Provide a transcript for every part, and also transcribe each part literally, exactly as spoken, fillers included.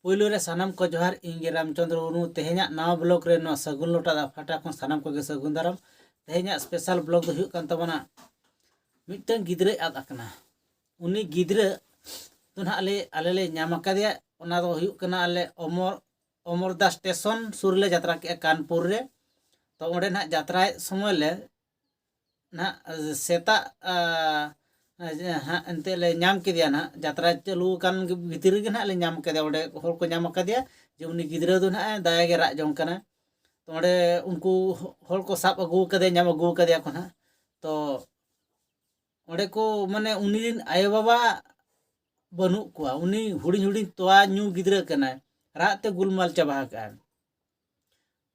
ᱯᱳᱭᱞᱳ ᱨᱮ ᱥᱟᱱᱟᱢ ᱠᱚ ᱡᱚᱦᱟᱨ, ᱤᱧ ᱜᱮ ᱨᱟᱢᱪᱚᱸᱫᱽᱨᱚ ᱢᱩᱨᱢᱩ᱾ ᱛᱮᱦᱮᱧᱟᱜ ᱱᱟᱣᱟ ᱵᱞᱚᱜ ᱨᱮ ᱱᱚᱣᱟ ᱥᱟᱹᱜᱩᱱ ᱞᱚᱴᱟ ᱫᱟᱜ ᱯᱟᱦᱴᱟ ᱠᱷᱚᱱ ᱥᱟᱱᱟᱢ ᱠᱚᱜᱮ ᱥᱟᱹᱜᱩᱱ ᱫᱟᱨᱟᱢ᱾ ᱛᱮᱦᱮᱧᱟᱜ ᱥᱯᱮᱥᱟᱞ ᱵᱞᱚᱜ ᱫᱚ ᱦᱩᱭᱩᱜ ᱠᱟᱱ ᱛᱟᱵᱚᱱᱟ ᱢᱤᱫᱴᱟᱝ ᱜᱤᱫᱽᱨᱟᱹᱭ ᱟᱫ ᱟᱠᱟᱱᱟ᱾ ᱩᱱᱤ ᱜᱤᱫᱽᱨᱟᱹ ᱫᱚ ᱱᱟᱦᱟᱜ ᱞᱮ, ᱟᱞᱮ ᱞᱮ ᱧᱟᱢ ᱟᱠᱟᱫᱮᱭᱟ᱾ ᱚᱱᱟ ᱫᱚ ᱦᱩᱭᱩᱜ ᱠᱟᱱᱟ ᱟᱞᱮ ᱚᱢᱚᱨ, ᱚᱢᱚᱨᱫᱟ ᱥᱴᱮᱥᱚᱱ ᱥᱩᱨ ᱨᱮᱞᱮ ᱡᱟᱛᱨᱟ ᱠᱮᱜᱼᱟ ᱠᱟᱱᱯᱩᱨ ᱨᱮ᱾ ᱛᱚ ᱚᱸᱰᱮ ᱱᱟᱦᱟᱜ ᱡᱟᱛᱨᱟᱭᱮᱫ ᱥᱚᱢᱚᱭ ᱞᱮ ᱱᱟᱦᱟᱜ ᱥᱮᱛᱟᱜ, ᱟ, ᱟ, ᱦᱟᱸᱜ ᱮᱱᱛᱮᱫ ᱞᱮ ᱧᱟᱢ ᱠᱮᱫᱮᱭᱟ ᱱᱟᱦᱟᱜ, ᱡᱟᱛᱨᱟ ᱪᱟᱹᱞᱩ ᱟᱠᱟᱱ ᱵᱷᱤᱛᱤᱨ ᱨᱮᱜᱮ ᱱᱟᱦᱟᱜ ᱞᱮ ᱧᱟᱢ ᱠᱮᱫᱮᱭᱟ᱾ ᱚᱸᱰᱮ ᱦᱚᱲ ᱠᱚ ᱧᱟᱢ ᱟᱠᱟᱫᱮᱭᱟ ᱡᱮ ᱩᱱᱤ ᱜᱤᱫᱽᱨᱟᱹ ᱫᱚ ᱱᱟᱦᱟᱜ ᱫᱟᱭᱟ ᱜᱮ ᱨᱟᱜ ᱡᱚᱝ ᱠᱟᱱᱟ᱾ ᱛᱚ ᱚᱸᱰᱮ ᱩᱱᱠᱩ ᱦᱚᱲ ᱠᱚ ᱥᱟᱵ ᱟᱹᱜᱩ ᱟᱠᱟᱫᱮᱭᱟ, ᱧᱟᱢ ᱟᱹᱜᱩ ᱟᱠᱟᱫᱮᱭᱟ ᱠᱚ ᱱᱟᱦᱟᱜ᱾ ᱛᱚ ᱚᱸᱰᱮ ᱠᱚ, ᱢᱟᱱᱮ ᱩᱱᱤ ᱨᱮᱱ ᱟᱭᱳᱼᱵᱟᱵᱟ ᱵᱟᱹᱱᱩᱜ ᱠᱚᱣᱟ, ᱩᱱᱤ ᱦᱩᱰᱤᱧ ᱦᱩᱰᱤᱧ ᱛᱚᱣᱟ ᱧᱩ ᱜᱤᱫᱽᱨᱟᱹ ᱠᱟᱱᱟᱭ, ᱨᱟᱜ ᱛᱮ ᱜᱩᱞᱢᱟᱞ ᱪᱟᱵᱟ ᱟᱠᱟᱜᱼᱟᱭ᱾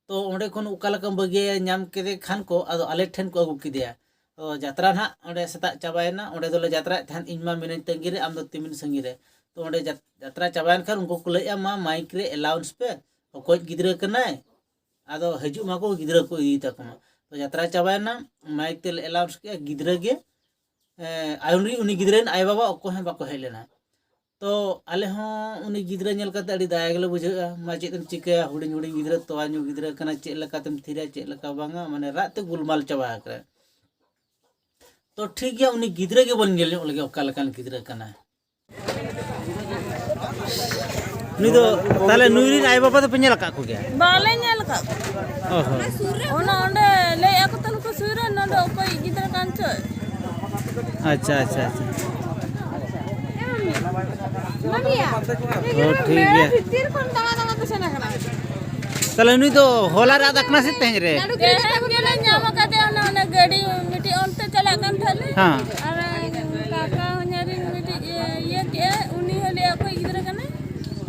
ᱛᱚ ᱚᱸᱰᱮ ᱠᱷᱚᱱ ᱚᱠᱟ ᱞᱮᱠᱟᱢ ᱵᱟᱹᱜᱤᱭᱟᱭᱟ, ᱧᱟᱢ ᱠᱮᱫᱮ ᱠᱷᱟᱱ ᱠᱚ ᱟᱫᱚ ᱟᱞᱮ ᱴᱷᱮᱱ ᱠᱚ ᱟᱹᱜᱩ ᱠᱮᱫᱮᱭᱟ᱾ ᱛᱚ ᱡᱟᱛᱨᱟ ᱱᱟᱦᱟᱜ ᱚᱸᱰᱮ ᱥᱮᱛᱟᱜ ᱪᱟᱵᱟᱭᱮᱱᱟ, ᱚᱸᱰᱮ ᱫᱚᱞᱮ ᱡᱟᱛᱨᱟᱭᱮᱫ ᱛᱟᱦᱮᱸᱫ, ᱤᱧ ᱢᱟ ᱢᱤᱱᱟᱹᱧ ᱛᱟᱺᱜᱤ ᱨᱮ, ᱟᱢ ᱫᱚ ᱛᱤᱢᱤᱱ ᱥᱟᱺᱜᱤᱧ ᱨᱮ᱾ ᱛᱚ ᱚᱸᱰᱮ ᱡᱟᱛ-, ᱡᱟᱛᱨᱟ ᱪᱟᱵᱟᱭᱮᱱ ᱠᱷᱟᱱ ᱩᱱᱠᱩ ᱠᱚ ᱞᱟᱹᱭᱮᱫᱼᱟ, "ᱢᱟ ᱢᱟᱭᱤᱠ ᱨᱮ ᱮᱞᱟᱣᱩᱱᱥ ᱯᱮ, ᱚᱠᱚᱭ ᱜᱤᱫᱽᱨᱟᱹ ᱠᱟᱱᱟᱭ, ᱟᱫᱚ ᱦᱤᱡᱩᱜ ᱢᱟᱠᱚ, ᱜᱤᱫᱽᱨᱟᱹ ᱠᱚ ᱤᱫᱤᱭ ᱛᱟᱠᱚ ᱢᱟ᱾" ᱛᱚ ᱡᱟᱛᱨᱟ ᱪᱟᱵᱟᱭᱮᱱᱟ, ᱢᱟᱭᱤᱠ ᱛᱮᱞᱮ ᱮᱞᱟᱣᱩᱱᱥ ᱠᱮᱜᱼᱟ, ᱜᱤᱫᱽᱨᱟᱹ ᱜᱮ, ᱮᱸ, ᱩᱱᱤ, ᱩᱱᱤ ᱜᱤᱫᱽᱨᱟᱹ ᱨᱮᱱ ᱟᱭᱳᱼᱵᱟᱵᱟ ᱚᱠᱚᱭ ᱦᱚᱸ ᱵᱟᱠᱚ ᱦᱮᱡ ᱞᱮᱱᱟ᱾ ᱛᱚ ᱟᱞᱮ ᱦᱚᱸ ᱩᱱᱤ ᱜᱤᱫᱽᱨᱟᱹ ᱧᱮᱞ ᱠᱟᱛᱮ ᱟᱹᱰᱤ ᱫᱟᱭᱟ ᱜᱮᱞᱮ ᱵᱩᱡᱷᱟᱹᱣᱮᱫᱼᱟ᱾ ᱢᱟ ᱪᱮᱫ ᱮᱢ ᱪᱤᱠᱟᱹᱭᱟ, ᱦᱩᱰᱤᱧ ᱦᱩᱰᱤᱧ ᱜᱤᱫᱽᱨᱟᱹ, ᱛᱚᱣᱟ ᱧᱩ ᱜᱤᱫᱽᱨᱟᱹ ᱠᱟᱱᱟᱭ, ᱪᱮᱫ ᱞᱮᱠᱟᱛᱮᱢ ᱛᱷᱤᱨᱟ, ᱪᱮᱫ ᱞᱮᱠᱟ ᱵᱟᱝᱟ, ᱢᱟᱱᱮ ᱨᱟᱜ ᱛᱮ ᱜᱩᱞᱢᱟᱞ ᱪᱟᱵᱟ ᱟᱠᱟᱱᱟ᱾ ᱛᱚ ᱴᱷᱤᱠ ᱜᱮᱭᱟ, ᱩᱱᱤ ᱜᱤᱫᱽᱨᱟᱹ ᱜᱮᱵᱚᱱ ᱧᱮᱞ ᱧᱚᱜ ᱞᱮᱜᱮ ᱚᱠᱟ ᱞᱮᱠᱟᱱ ᱜᱤᱫᱽᱨᱟᱹ ᱠᱟᱱᱟᱭ᱾ ᱱᱩᱭ ᱫᱚ, ᱛᱟᱦᱞᱮ ᱱᱩᱭ ᱨᱮᱱ ᱟᱭᱳ ᱵᱟᱵᱟ ᱫᱚᱯᱮ ᱧᱮᱞ ᱟᱠᱟᱫ ᱠᱚᱜᱮᱭᱟ? ᱵᱟᱞᱮ ᱧᱮᱞ ᱟᱠᱟᱫ ᱠᱚᱣᱟ᱾ ᱚ ᱦᱚᱸ᱾ ᱚᱱᱟ ᱚᱸᱰᱮ ᱞᱟᱹᱭᱮᱫᱼᱟ ᱠᱚ ᱛᱚ, ᱱᱩᱠᱩ ᱥᱩᱨ ᱨᱮ ᱱᱚᱰᱮ ᱚᱠᱚᱭ ᱜᱤᱫᱽᱨᱟᱹ ᱠᱟᱱ ᱪᱚᱭ᱾ ᱟᱪᱪᱷᱟ, ᱟᱪᱪᱷᱟ, ᱟᱪᱪᱷᱟ᱾ ᱚ, ᱴᱷᱤᱠ ᱜᱮᱭᱟ᱾ ᱵᱷᱤᱛᱤᱨ ᱠᱷᱚᱱ ᱫᱟᱬᱟ ᱫᱟᱬᱟ ᱛᱮ ᱥᱮᱱ ᱟᱠᱟᱱᱟ᱾ ᱛᱟᱦᱞᱮ ᱩᱱᱤ ᱫᱚ ᱦᱚᱞᱟ ᱨᱮ ᱟᱫ ᱟᱠᱟᱱᱟ ᱥᱮ ᱛᱮᱦᱮᱧ ᱨᱮ? ᱛᱮᱦᱮᱧ ᱜᱮᱞᱮ ᱧᱟᱢ ᱟᱠᱟᱫᱮᱭᱟ, ᱚᱱᱟ, ᱚᱱᱟ ᱜᱟᱹᱰᱤ ᱢᱤᱫᱴᱤᱡ ᱚᱱᱛᱮ ᱪᱟᱞᱟᱜ ᱠᱟᱱ ᱛᱟᱦᱮᱸ ᱞᱮ᱾ ᱦᱮᱸ᱾ ᱟᱨ ᱠᱟᱠᱟ ᱦᱚᱧᱦᱟᱨᱤᱧ ᱢᱤᱫᱴᱤᱡ ᱤᱭᱟᱹ ᱠᱮᱜᱼᱟ, ᱩᱱᱤ ᱦᱚᱸ ᱞᱟᱹᱭᱟ ᱚᱠᱚᱭ ᱜᱤᱫᱽᱨᱟᱹ ᱠᱟᱱᱟᱭ?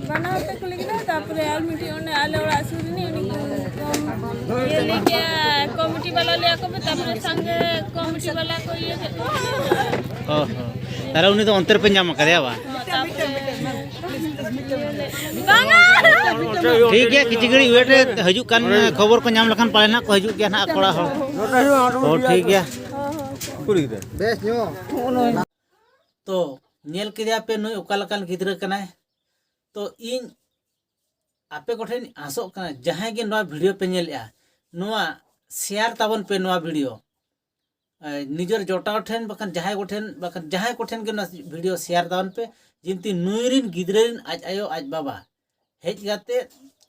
ᱵᱟᱱᱟ ᱦᱚᱲ ᱛᱮ ᱠᱩᱞᱤ ᱠᱮᱫᱟ, ᱛᱟᱯᱚᱨᱮ ᱟᱨ ᱢᱤᱫᱴᱤᱡ ᱚᱱᱮ ᱟᱞᱮ ᱚᱲᱟᱜ ᱥᱩᱨ ᱨᱤᱱᱤᱡ ᱩᱱᱤ ᱠᱚ, ᱠᱚ ᱤᱭᱟᱹ ᱞᱟᱹᱭ ᱠᱮᱜᱼᱟ, ᱠᱚᱢᱤᱴᱤ ᱵᱟᱞᱟ ᱞᱟᱹᱭᱟ ᱠᱚ ᱯᱮ, ᱛᱟᱯᱚᱨᱮ ᱥᱟᱸᱜᱮ ᱠᱚᱢᱤᱴᱤ ᱵᱟᱞᱟ ᱠᱚ ᱤᱭᱟᱹ ᱠᱮᱫ ᱠᱚᱣᱟ᱾ ᱚ ᱦᱚᱸ᱾ ᱛᱟᱦᱞᱮ ᱩᱱᱤ ᱫᱚ ᱚᱱᱛᱮ ᱨᱮᱯᱮ ᱧᱟᱢ ᱟᱠᱟᱫᱮᱭᱟ ᱵᱟᱝ? ᱦᱚᱸ, ᱛᱟᱯᱚᱨᱮ ᱵᱟᱝᱟ᱾ ᱴᱷᱤᱠ ᱜᱮᱭᱟ, ᱠᱤᱪᱷᱩ ᱜᱷᱟᱹᱲᱤᱡ ᱣᱮᱴ ᱨᱮ ᱦᱤᱡᱩᱜ ᱠᱟᱱ ᱠᱷᱚᱵᱚᱨ ᱠᱚ ᱧᱟᱢ ᱞᱮᱠᱷᱟᱱ ᱯᱟᱞᱮ ᱱᱟᱜ ᱠᱚ ᱦᱤᱡᱩᱜ ᱜᱮᱭᱟ ᱱᱟᱜ ᱠᱚᱲᱟ ᱦᱚᱲ᱾ ᱦᱚᱸ, ᱴᱷᱤᱠ ᱜᱮᱭᱟ᱾ ᱵᱮᱥ ᱧᱚᱜ᱾ ᱛᱚ ᱧᱮᱞ ᱠᱮᱫᱮᱭᱟ ᱯᱮ ᱱᱩᱭ ᱚᱠᱟ ᱞᱮᱠᱟᱱ ᱜᱤᱫᱽᱨᱟᱹ ᱠᱟᱱᱟᱭ᱾ ᱛᱚ ᱤᱧ ᱟᱯᱮ ᱠᱚᱴᱷᱮᱱ ᱟᱥᱚᱜ ᱠᱟᱱᱟ, ᱡᱟᱦᱟᱸᱭ ᱜᱮ ᱱᱚᱣᱟ ᱵᱷᱤᱰᱤᱭᱳ ᱯᱮ ᱧᱮᱞᱮᱜᱼᱟ, ᱱᱚᱣᱟ ᱥᱮᱭᱟᱨ ᱛᱟᱵᱚᱱ ᱯᱮ ᱱᱚᱣᱟ ᱵᱷᱤᱰᱤᱭᱳ᱾ ᱮ, ᱱᱤᱡᱮᱨ ᱡᱚᱴᱟᱣ ᱴᱷᱮᱱ ᱵᱟᱠᱷᱟᱱ ᱡᱟᱦᱟᱸᱭ ᱠᱚᱴᱷᱮᱱ, ᱵᱟᱠᱷᱟᱱ ᱡᱟᱦᱟᱸᱭ ᱠᱚᱴᱷᱮᱱ ᱜᱮ ᱱᱚᱣᱟ ᱵᱷᱤᱰᱤᱭᱳ ᱥᱮᱭᱟᱨ ᱛᱟᱵᱚᱱ ᱯᱮ, ᱡᱤᱱᱛᱤ ᱱᱩᱭ ᱨᱤᱱ ᱜᱤᱫᱽᱨᱟᱹ ᱨᱤᱱ ᱟᱡ ᱟᱭᱳ ᱟᱡ ᱵᱟᱵᱟ ᱦᱮᱡ ᱠᱟᱛᱮ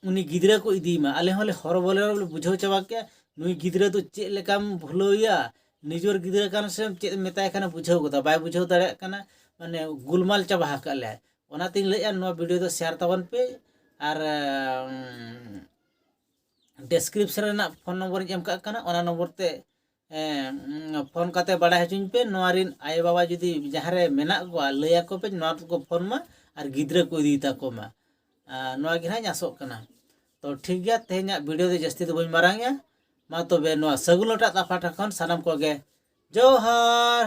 ᱩᱱᱤ ᱜᱤᱫᱽᱨᱟᱹ ᱠᱚ ᱤᱫᱤᱭᱮᱢᱟ᱾ ᱟᱞᱮ ᱦᱚᱸᱞᱮ ᱦᱚᱨᱚᱵᱚᱨᱚ ᱞᱮ ᱵᱩᱡᱷᱟᱹᱣ ᱪᱟᱵᱟ ᱠᱮᱭᱟ, ᱱᱩᱭ ᱜᱤᱫᱽᱨᱟᱹ ᱫᱚ ᱪᱮᱫ ᱞᱮᱠᱟᱢ ᱵᱷᱩᱞᱟᱹᱣᱮᱭᱟ, ᱱᱤᱡᱮᱨ ᱜᱤᱫᱽᱨᱟᱹ ᱠᱟᱱ ᱥᱮ ᱪᱮᱫ ᱮᱢ ᱢᱮᱛᱟᱭ ᱠᱟᱱᱟ ᱵᱩᱡᱷᱟᱹᱣ ᱜᱚᱫᱟ, ᱵᱟᱭ ᱵᱩᱡᱷᱟᱹᱣ ᱫᱟᱲᱮᱭᱟᱜ ᱠᱟᱱᱟ, ᱢᱟᱱᱮ ᱜᱩᱞᱢᱟᱞ ᱪᱟᱵᱟ ᱟᱠᱟᱫ ᱞᱮᱭᱟ᱾ ᱚᱱᱟᱛᱤᱧ ᱞᱟᱹᱭᱮᱫᱼᱟ ᱱᱚᱣᱟ ᱵᱷᱤᱰᱤᱭᱳ ᱫᱚ ᱥᱮᱭᱟᱨ ᱛᱟᱵᱚᱱ ᱯᱮ, ᱟᱨ ᱰᱮᱥᱠᱨᱤᱯᱥᱚᱱ ᱨᱮᱱᱟᱜ ᱯᱷᱳᱱ ᱱᱚᱢᱵᱚᱨᱤᱧ ᱮᱢ ᱠᱟᱜ ᱠᱟᱱᱟ, ᱚᱱᱟ ᱱᱚᱢᱵᱚᱨ ᱛᱮ ᱯᱷᱳᱱ ᱠᱟᱛᱮ ᱵᱟᱲᱟᱭ ᱦᱚᱪᱚᱧ ᱯᱮ᱾ ᱱᱚᱣᱟ ᱨᱤᱱ ᱟᱭᱳᱼᱵᱟᱵᱟ ᱡᱩᱫᱤ ᱡᱟᱦᱟᱸ ᱨᱮ ᱢᱮᱱᱟᱜ ᱠᱚᱣᱟ, ᱞᱟᱹᱭ ᱟᱠᱚ ᱯᱮ ᱱᱚᱣᱟ ᱛᱮᱠᱚ ᱯᱷᱳᱱ ᱢᱟ ᱟᱨ ᱜᱤᱫᱽᱨᱟᱹ ᱠᱚ ᱤᱫᱤ ᱛᱟᱠᱚ ᱢᱟ᱾ ᱟᱨ ᱱᱚᱣᱟ ᱜᱮ ᱱᱟᱦᱟᱜ ᱤᱧ ᱟᱥᱚᱜ ᱠᱟᱱᱟ᱾ ᱛᱚ ᱴᱷᱤᱠ ᱜᱮᱭᱟ, ᱛᱮᱦᱮᱧᱟᱜ ᱵᱷᱤᱰᱤᱭᱳ ᱫᱚ ᱡᱟᱹᱥᱛᱤ ᱫᱚ ᱵᱟᱹᱧ ᱢᱟᱨᱟᱝ ᱮᱜᱼᱟ᱾ ᱢᱟ ᱛᱚᱵᱮ ᱱᱚᱣᱟ ᱥᱟᱹᱜᱩᱱ ᱞᱚᱴᱟ ᱯᱟᱦᱴᱟ ᱠᱷᱚᱱ ᱥᱟᱱᱟᱢ ᱠᱚᱜᱮ ᱡᱚᱦᱟᱨ᱾